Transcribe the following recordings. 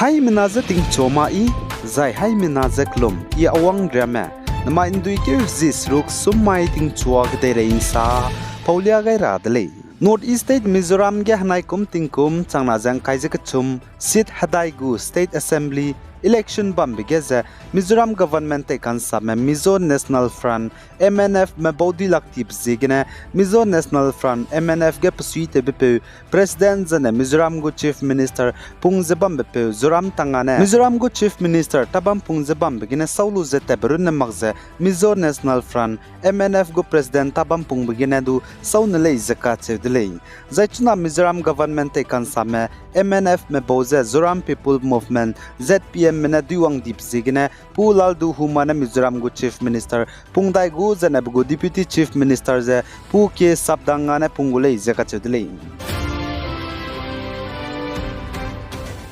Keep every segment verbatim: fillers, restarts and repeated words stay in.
Haimena je tingchua ma i, zai haimena je kelum i awang riamme, namai ’nduikeu hezie seruk sum mai tingchua kedeirei ’nsa paulia gai ra de lei. North East State Mizoram ge henai kum tingkum changna ze ’ngkai ze kechum seat hedai gu State Assembly election bambe ge ze Mizoram government teikansamme Mizo National Front, M N F me bau dui lak tibe ziegene Mizo National Front, M N F ge pesuitewbepeu President zene Mizoram gu Chief Minister pung ze bambepeu Zoramthanga ne Mizoram gu Chief Minister tabam pung ze bambe gene sau lu ze tatbe runne mak ze Mizo National Front, M N F gu President tabam pungbe gene du sau ne lei ze kacheu de lei. Zai chuna Mizoram government teikansamme M N F me bau ze Zoram People Movement, Z P M me ne duiwang dibe ziegene Pu Lalduhoma ne Mizoram gu Chief Minister pung dai gu zene pe gu Deputy Chief Minister ze Pu K Sapdanga ne pung gu lei ze kacheu de lei.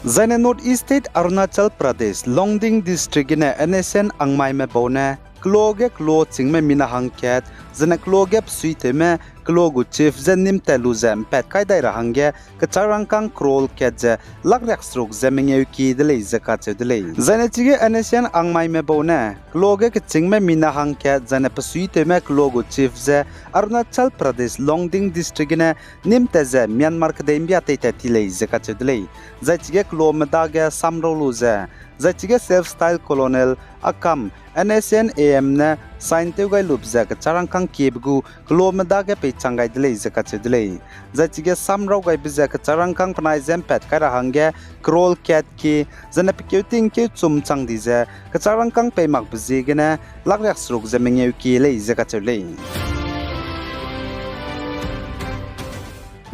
Zaine North East State Arunachal Pradesh, Longding District gene N S N angmaime bau ne kelo ge kelo chîngme mina hangkat, zene kelo ge pesuitewme kelo gu chief ze nîm tat lu ze ’mpat kai dai ra hangge kechâk rangkâng crore kat ze lak riak seruk ze mengeu kie de lei ze kacheu de lei. Zaine chige N S N angmaime bau ne kelo ge kechîngme mina hangkat, zaine pesuitewme kelo gu chief ze Arunachal Pradesh, Longding District gene nîm tat ze Myanmar kedei ’mbia teitat ti lei ze kacheu de lei. Zai chige kelome dage samrau lu ze, zai chige Self Styled Colonel Akam, N S N A M ne sign tew gai lube ze kechâk rangkâng kiebe gu kelome dage peichang gai de lei ze kacheu de lei. Zai chige samrau gaibe ze kechâk rangkâng penai ze ’mpat kai ra hangge crore kat kie, zene pe keu tingkeu chum chang di ze kechâk rangkâng pei makbe ziegene lak riak seruk ze mengeu kie lei ze kacheu lei.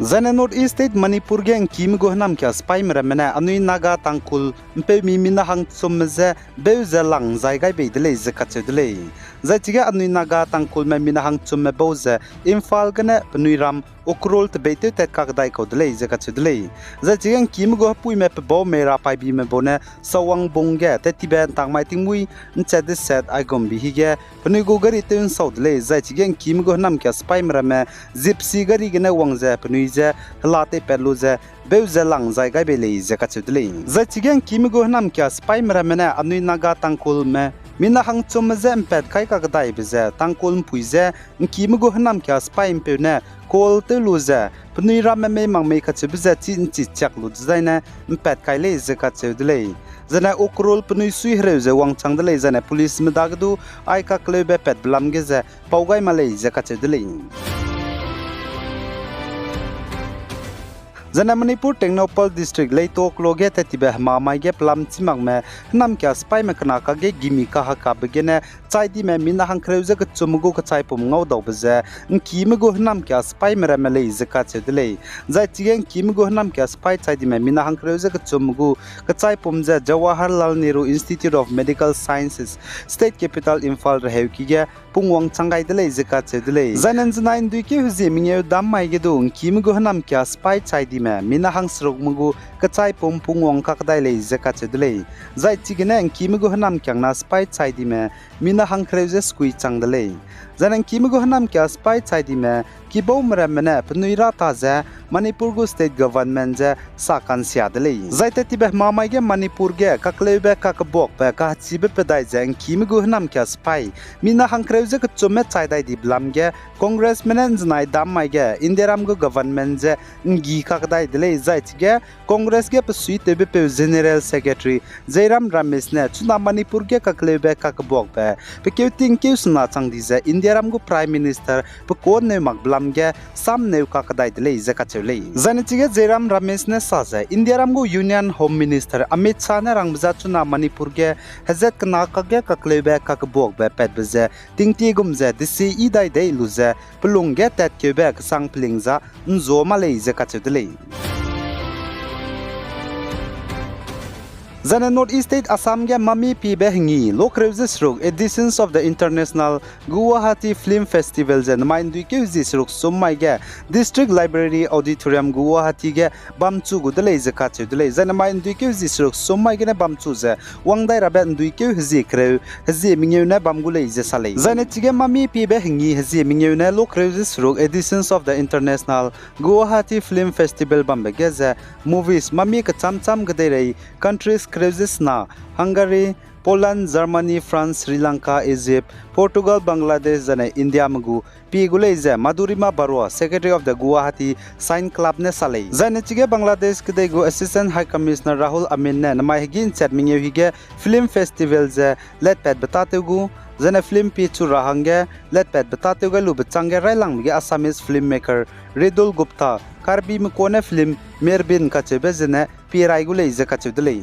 Zaine North East State Manipur ge ’ngkime gu hênamkia sipaime ramme ne anui Naga Tangkhul ’mpeumi mina hangchumme je beu ze lang zai gai bei de lei ze kacheu de lei. Zai chige anui Naga Tangkhulme mina hangchumme bau ze Imphal gene penui ram Ukhrul tebeitew tat kakdai kau de lei ze kacheu de lei. Zai chige ’ngkime gu hepuime pe bau Meira Paibime bau ne Sawang bung ge tat tibe ’ntangmai tingmuî ’nchat deset aigumbe hige penui gu gari tew ’nsau de lei. Zai chige ’ngkime gu hênamkia sipaime ramme Gypsy gari gene wang ze penui je hela teipat lu ze beu ze lang zai gai bei lei ze kacheu de lei. Zai chige ’ngkime gu hênamkia sipaime ramme ne anui Naga Tangkhulme mina hangchumme je ’mpat kai kakdaibe ze Tangkhul ’mpui ze ’ngkime gu hênamkia sipai ’mpeu ne call tew lu ze penui ramme mei mak mei kacheube ze chî ’nchi chiak lu dezaine ’mpat kai lei ze kacheu de lei. Zene Ukhrul penui sui hereu ze wangchang de lei, zene policeme dage du ai kakleube patbe lam ge ze pau gai ma lei ze kacheu de lei. Zene Manipur Tengnoupal District Leito kelo ge tat tibe hemamai ge pelam chî makme hênamkia sipaime kena kakge gimi kahekabe gene chai dime mina hangkereu ze kechumme gu kechaipum ngaudaube ze ’ngkime gu hênamkia sipaime ramme lei ze kacheu de lei. Zai chige ’ngkime gu hênamkia sipai chai dime mina hangkereu ze kechumme gu kechaipum ze Jawaharlal Nehru Institute of Medical Sciences, State Capital Imphal reheuki ge pungwang chang gai de lei ze kacheu de lei. Zaine ’nzenai ’nduikeu hezie mengeu dam mai ge du ’ngkime gu hênamkia sipai chai dime mina hangserukme gu kechaipum pungwang kakdai lei ze kacheu de lei. Zai chigene ’ngkime gu hênamkiangna sipai chai dime mina hangkereu ze sekui chang de lei. Zaine ’ngkime gu hênamkia sipai chai dime kibaume ramme ne penui ra ta ze Manipur gu state government je sa ka'nsia de lei. Zai tat tibe hemamai ge Manipur ge kakleube kakebuakbe kahechibe pedai ze ’ngkime gu hênamkia sipai mina hangkereu ze kechumme chai dai dibe lam ge Congressme ne ’nzenai dam mai ge Indiaram gu government je ’nggi kakdai de lei. Zai chige Congress ge pesuitewbepeu General Secretary Jairam Ramesh ne chuna Manipur ge kakleube kakebuakbe pe keu tingkeu sena chang di ze Indiaram gu Prime Minister pe kuâ neu makbe lam ge sam neu kakdai de lei ze kacheu lei. Zaine chige Jairam Ramesh ne sa ze Indiaram gu Union Home Minister Amit Shah ne rangbe za chuna Manipur ge hezat kena kakge kakleube kakebuakbe patbe ze tingtie gum ze desie yi dai dei lu ze pelung ge tatkeube kesang peling za ’nzua ma lei ze kacheu de lei. Zaine North East State Assam ge mami piebe hengi lokreu ze seruk editions of the International Guwahati Film Festival ze namai ’nduikeu hezie seruk sum mai ge District Library Auditorium Guwahati ge bamchu gu de lei ze kacheu de lei. Zaine namai ’nduikeu hezie seruk sum mai gene bamchu ze wang dai rabe ’nduikeu hezie kereu hezie mengeu ne bam gu lei ze sa lei. Zaine chige mami piebe hengi hezie mengeu ne lokreu ze seruk editions of the International Guwahati Film Festival bambe ge ze movies mami kecham cham kedeirei countries kereu ze sena, Hungary, Poland, Germany, France, Sri Lanka, Egypt, Portugal, Bangladesh, zane Indiame gu pie gu lei ze Madhurima Barua, Secretary of the Guwahati Science Club ne sa lei. Zane chige Bangladesh kedei gu Assistant High Commissioner Rahul Amin ne namai hegî ’nchat mengeu hige film festival ze letpatbe tâtew gu, zane film pie chu ra hangge letpatbe tâtew gai lube chângge railangbe ge Assamese filmmaker Redul Gupta, Karbime kuâ ne film Mirbin kacheube zene pie rai gu lei ze kacheu de lei.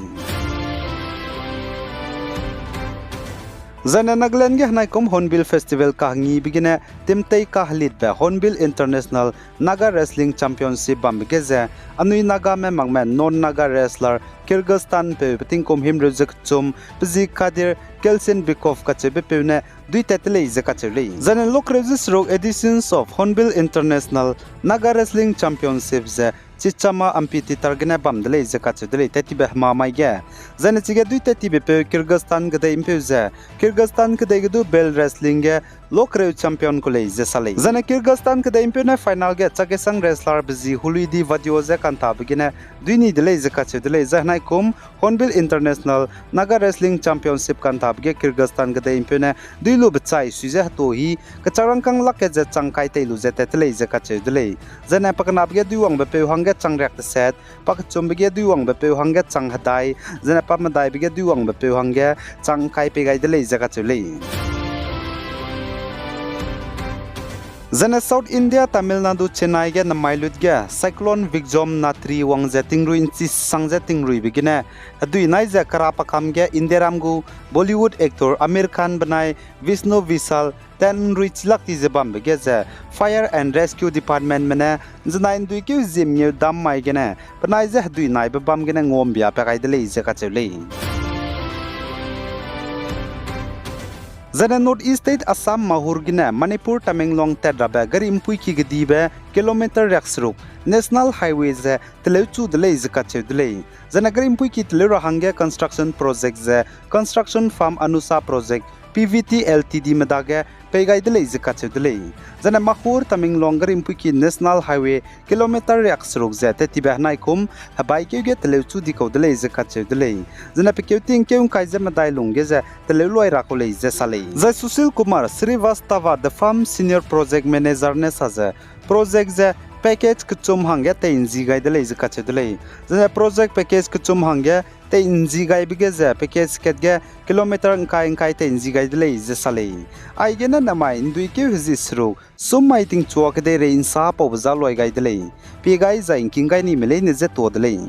Zane Nagaland ge henaikum Hornbill Festival kahengibe gene timtei kahelitbe Hornbill International Naga Wrestling Championship bambe ge ze, anui Nagame makme non-Naga wrestler Kyrgyzstanpeu pe tingkum himreu ze kechum, pe zi Kadir Kelsinbekov kacheubepeu ne duitat de lei ze kacheu lei. Zane lokreu ze seruk editions of Hornbill International Naga Wrestling Championship ze Chichama Amphitheatre gene bam de lei ze kacheu de lei, tattibe hema mai ge. Zane chige duitattibepeu Kyrgyzstan kedei ’mpeu ze, Kyrgyzstan kedei ge du belt wrestling ge lokreu champion ku lei ze sa lei. Zane Kyrgyzstan kedei ’mpeu ne final ge chakesang wrestler be zi Huluidi Vadio ze kanthabe gene duini de lei ze kacheu de lei. Zai henaikum Hornbill International Naga Wrestling Championship kanthabe ge Kyrgyzstan kedei ’mpeu ne duilube chai sui ze heto hi kechak rangkâng lakge ze chang kai tei lu ze tat de lei ze kacheu de lei. Zane pakenabe ge duiwangbe peu hangge chang riak teset, pakechumbe ge duiwangbe peu hangge chang hedai, zane pamedaibe ge duiwangbe peu hangge chang kai pei gai de lei ze kacheu lei. Zane South India Tamil Nadu Chennai ge namai lut ge Cyclone Bijoy Natri wang ze tingrui ’nchi sang ze tingruibe gene hedui nai ze kera pakam ge Indiaram gu Bollywood actor Aamir Khan benai Vishnu Vishal tat ’nrui chilak ti ze bambe ge ze Fire and Rescue Departmentme ne ’nzenai ’nduikeu zim ngeu dam mai gene penai ze hedui naibe bam gene nguambia pa gai de lei ze kacheu lei. Zane North East State Assam Mahur gene Manipur Tamenglong tat rabe gari ’mpuiki kedibe kilometer riakseruk National Highway ze teleuchu de lei ze kacheu de lei. Zane gari ’mpuiki teleu ra hangge construction project ze Construction Firm Anusha Project P V T Ltd me dage pei gai de lei ze kacheu de lei. Zane Mahur Tamenglong gari ’mpuiki National Highway kilometer riakseruk ze tattibe henaikum hebaikeu ge teleuchu di kau de lei ze kacheu de lei. Zane pe keu tingkeu ’ngkai ze medai lungge ze teleu luai ra kau lei ze sa lei. Zai Sushil Kumar Srivastava, the firm senior project manager ne sa ze, project ze package kechum hangge tei'nzi gai de lei ze kacheu de lei. Zane project package kechum hangge tei'nzi gaibe ge ze package kat ge kilometer ’ngkai ’ngkai tei'nzi gai de lei ze sa lei. Aigene namai ’nduikeu heziseruk sum mai tingchua kedeirei ’nsa paube za luai gai de lei. Pie gai zai ’ngking gai nime leine je tuâ de lei.